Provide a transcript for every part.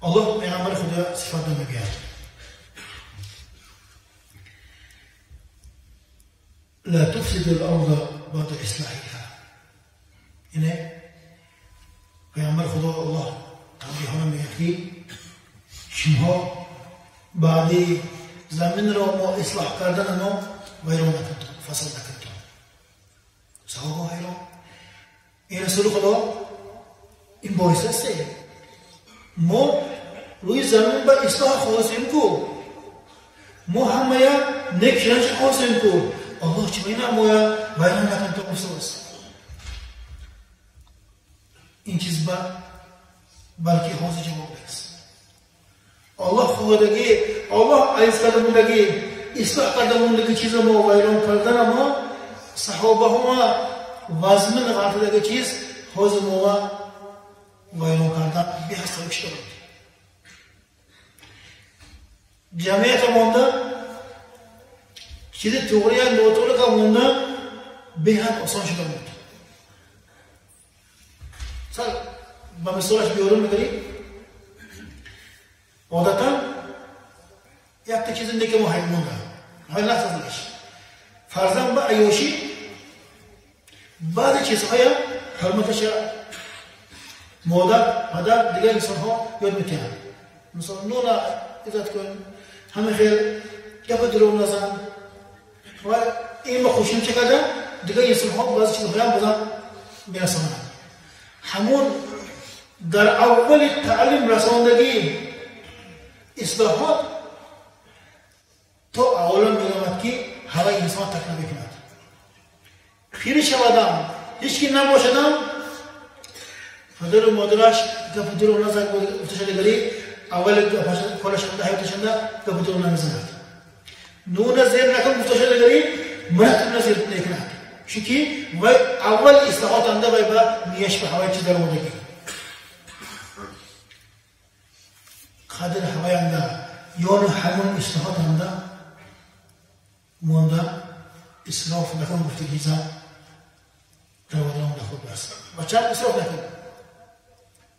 Аллоҳ пайғамбари худо сифат мегӯяд: ла туфсиду л-арда баъда ислоҳиҳа. Яъне пайғамбари худо Аллоҳ танбиҳона мегӯяд, ки шумоҳо баъди заминро мо ислоҳ кардана мо вайрон накунтон, фасод накунтон. Саҳоба ҳайрон: эй расули худо, ин боис аст мо рӯи замин ба ислоҳ хостем ку, мо ҳамая нек шиданша хостем ку, Аллоҳ чӣ менамояд вайрон накунтон афсӯс? Ин чиз балки ҳозир ҷавоб нест. Аллоҳ хоҳадагӣ, Аллоҳ айз карда мондагӣ, ислоҳ карда мондагӣ чизро мо вайрон кардана мо саҳобаҳома вазмин ғафидаги чиз ҳозир мо вайрон кардан беҳастаб шуданд. Ҷамъията монда чизи туғрия нотуғрика монда беҳад осон шуда буд. Сал ба мисолаш биёрум мегарӣ, одатан якта чизи неки мо ҳайд монда ҳай лаҳза фарзанд ба аёшӣ баъзе чизҳоя ҳурматаша модар, падар, дигар инсонҳо ёд метиҳанд. Мисол, нона иззат кун, ҳама хел гапа дурӯғ назан ва ин ба хушнудча карда дигар инсонҳо баъзе чизҳоям бозам мерасонанд. Ҳамон дар аввали таълим расондагӣ ислоҳот то аввалан медонад, ки ҳаваи инсон тарк намекунад. Пир шавадам, ҳеҷ ки набошадам, падару модараш гапи дурӯғ назад гуфташадагари аввали корашанда ҳаёташанда гапи дурӯғ намезанад. Нуна зер накун гуфташадагари муратабна зер мекунад, чунки вай аввали ислоҳотанда вай ба мияш ба ҳаваи чиз даромадагӣ қадр ҳаваянда ёну ҳамон ислоҳотанда монда исроф накун гуфтагиза дарвозаам худ аст. Бачаам исроф накун,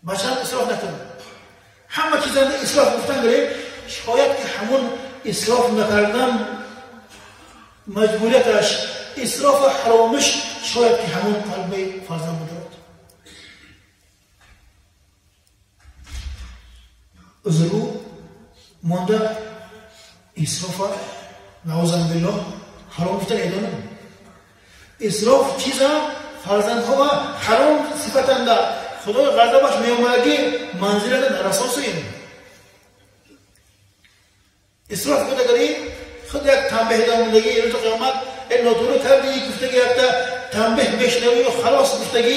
бачаам исроф накун. Ҳама чизанда исроф гуфтан гирем, шояд ки ҳамон исроф накардан маҷбурияташ исрофу ҳаромиш шояд ки ҳамон қалби фарзанд будорад. Узру монда исрофа наузан биллоҳ ҳаром гуфтан эдонам. Исроф чиза фарзандҳо ҳаром сифатанда худои ғазабаш меомадагӣ манзилата нарасосуем. Исроф кудагари худ як танбеҳ дамондагӣ рӯзи қиёмат э нотуро кардӣ гуфтагӣ якта танбеҳ мешнавию халос гуфтагӣ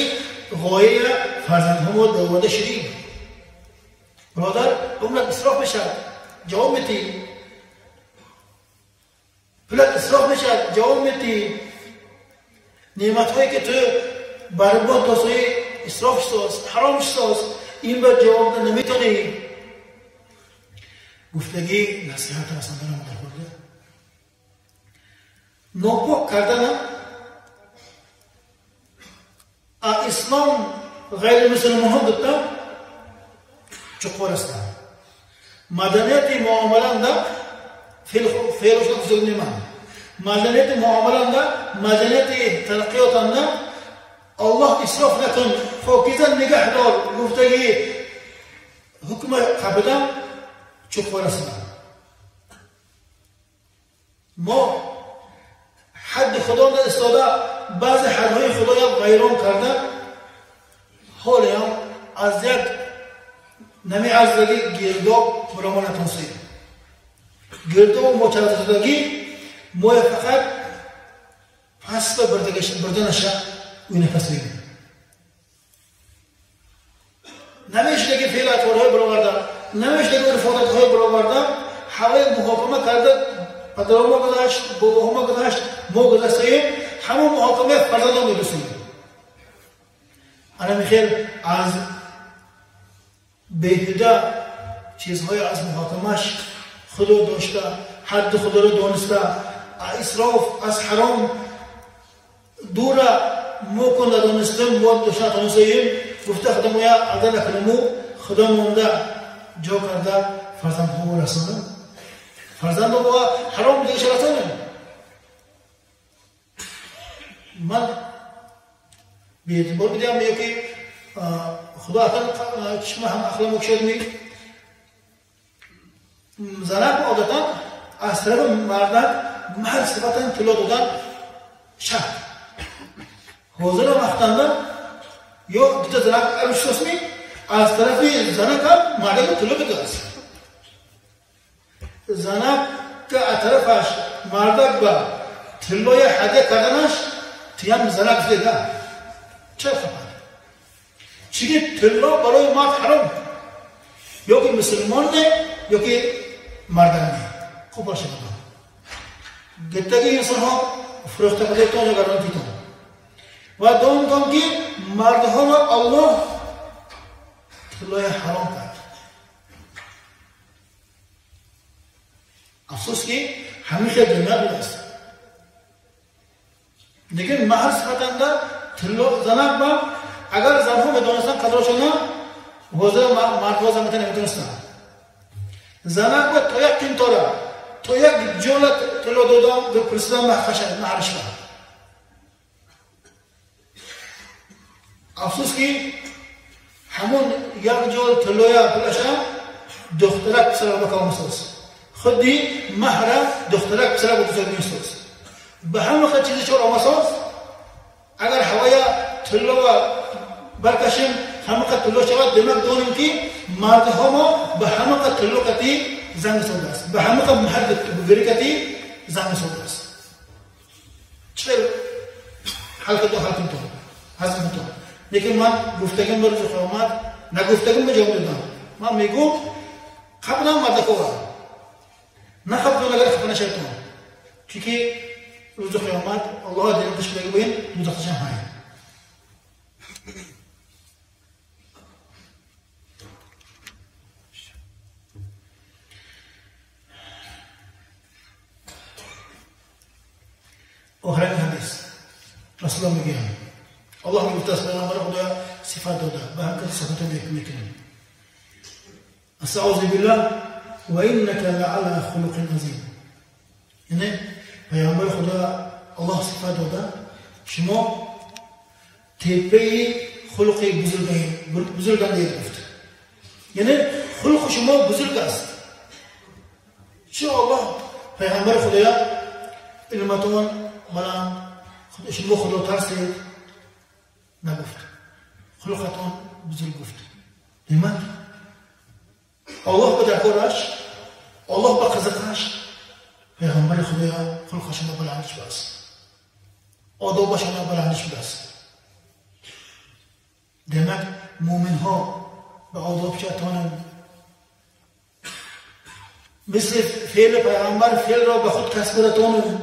ғояя фарзандҳомо довода ширин. Бародар, умрат исроф мешавад, ҷавоб метиҳӣ. Пулат исроф мешавад, ҷавоб метиҳӣ. Неъматҳое ки ту барбод досои исроф соз, ҳаром соз, ин ба ҷавоб наметонӣ. Гуфтагӣ насиҳат расонданам дар хурда нопок кардана а ислом ғайримусулмонҳо гуфта чуқур ҳастанд. Маданияти муомиланда феълошон бузург неманд. Маданияти муомиланда, маданияти тараққиётанда Аллоҳ исроф накун, покиза нигаҳ дор гуфтагӣ ҳукма қабидан чуқур ҳастанд. Мо ҳадди худо истода баъзе ҳадҳои худоя вайрон карда ҳолеам аз як намеарзаги гирдоб баромо натонсем. Гирдобу мочарзадагӣ моя фақат пас ба бурданаша уйнакасем. Намешудаги феъл атворҳои бароварда, намешудаги урфу одатҳои бароварда, ҳаваи муҳокима карда падаро мо гузашт, бобоҳо мо гузашт, мо гузаштаем, ҳамон муҳокимаи фарзандон медусем. Ана михел аз беҳуда чизҳое аз муҳокимаш худо дошта, ҳадди худоро дониста, исроф аз ҳаром дура мо ку надонистем, мо дошта натонистаем, гуфта худо моя ада накунему, худо монда ҷо карда фарзандҳомо расонам, фарзандҳомо ҳаром будагиша расонам. Ман беэътибор бидиҳам ё ки худо ақл чишма ҳам ақлам кушодми? Занак одатан аз тарафи мардак маҳр сифатан тилло додан шарт. Ҳозира вақтанда ё дута занак арӯсосми, аз тарафи занакам мардак тилло бидодааст. Занак аз тарафаш мардак ба тиллоя ҳадя карданаш тиям занак гуфтеда. Чаро хапад? Чунки тилло барои мард ҳаром, ё ки мусулмон не, ё ки мардак не. Хуб бошад. Геттаги инсонҳо фурӯхта будетон ё гарантитон. Ва донтон ки мардҳоро Аллоҳ тиллоя ҳаром кард. Афсӯс ки ҳамин хел дунё будааст. Лекин маҳр сифатанда тилло занак ба агар занҳо медонистанд қадрашона, ҳозир мардҳо заната наметонистанд. Занак ба то як қинтора, то як ҷола тилло додам, пурсидам маҳраш ба. Афсӯс ки ҳамон як ҷол тиллоя пулаша духтарак писара ба кор месоз. Худи маҳра духтарак писара ба дузор месоз. Ба ҳама хел чизи чор омасоз. Агар ҳавоя тилло баркашем, ҳамақа тилло шавад, демак донем ки мардҳо мо ба ҳамақа тилло кати занг месодааст, ба ҳамақа маҳр гири кати занг месодааст. Чӣ ҳал кунто, ҳал кунто, ҳазм кунто. Лекин ман гуфтагим ба рӯзи қиёмат нагуфтагим ба ҷавоб додам. Ман мегӯм қаблан мардакова нахабтон, агар хафа нашавтон, чунки рӯзи қиёмат Аллоҳ дилдиш мегӯем дӯзахташам ҳай. Охирин ҳадис Расулуллоҳ мегӯянд, Аллоҳ мегуфтааст пайғамбари Худоя сифат дода, ба ҳам каси сифата мекунем. Астаъузу биллаҳ ва иннака лаъала хулуқин азим. Яъне пайғамбари Худо Аллоҳ сифат дода, шумо теппаи хулқи бузургандаед гуфт. Яъне хулқи шумо бузург аст. Чӣ Аллоҳ пайғамбари Худоя илматон баланд, шумо худо тарсед нагуфт, хулқатон бузург гуфт. Демак Аллоҳ ба даркораш, Аллоҳ ба қизиқаш пайғамбари Худоя хулқашона баланд шудааст, одобашона баланд шудааст. Демак мӯминҳо ба одоб чатонанд, мисли феъли пайғамбар феълро ба худ касб карда,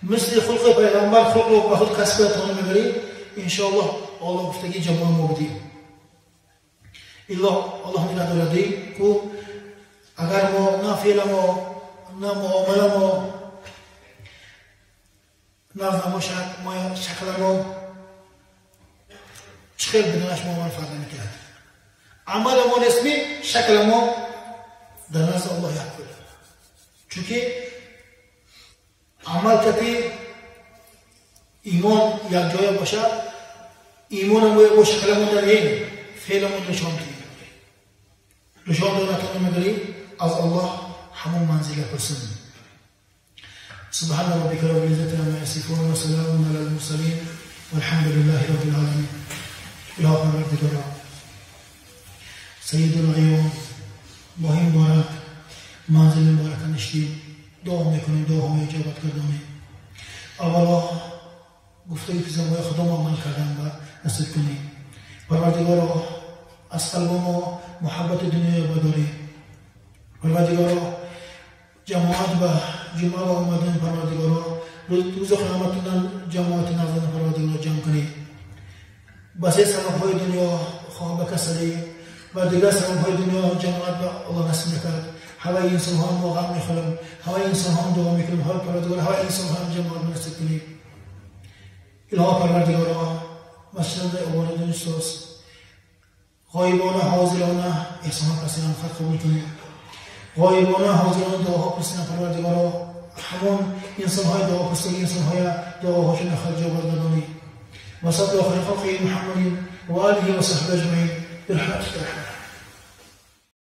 мисли хулқи пайғамбар хулқро ба худ касб карда мебарӣ, иншоаллоҳ Аллоҳ гуфтагӣ ҷамоа мо будӣ. Илло Аллоҳ нигоҳ дорадӣ ку агар мо на феъла мо, на муомала мо нағз набошад, мо шакла мо чӣ хел бидонаш мо манфаат намекунад. Амала мо нестми, шакла мо дар назди Аллоҳ як буд. Чунки амал кати имон якҷоя бошад, имонамо бо шакламон дар ин феъламон нишон диҳем. Нишон донатон мебарӣ аз Аллоҳ ҳамон манзила пурсем. سبحان ربك رب العزة عما يصفون وسلام على المرسلين والحمد لله رب العالمين. إلى پروردگارا، سید العیون ماهی مبارک منزل مبارک نشتیم، دعا میکنیم، دعاهای اجابت کردانه. اولا گفته که زمای خدا ما عمل کردن و نصیب کنیم. پروردگارا از قلب ما محبت دنیا بداری. پروردگارا جماعت و جمعه و آمدن پروردگارا روز قیامت جماعت نزدن پروردگارا جمع کنی. بسیار سبب‌های دنیا خواه به کسری و دیگر سبب‌های دنیا جماعت به الله نصیب نکرد. هوای انسان ها ما غم میخورم، هوای انسان ها دعا میکنیم، هوای پروردگار هوای انسان ها جماعت نصیب کنی. الها پروردگارا مسجد آبادان ساز، Ғоибона ҳозирона эҳсонот пурсидан хат қабул кунӣ. Ғоибона ҳозирона дуоҳо пурсидан Парвардигоро ҳамон инсонҳои дуо пурсидаги инсонҳоя дуоҳошон хат иҷобат гардонӣ. Ва саллаллоҳу алайҳи Муҳаммадин ва олиҳи ва саҳбиҳи аҷмаин. برحمتك يا ارحم.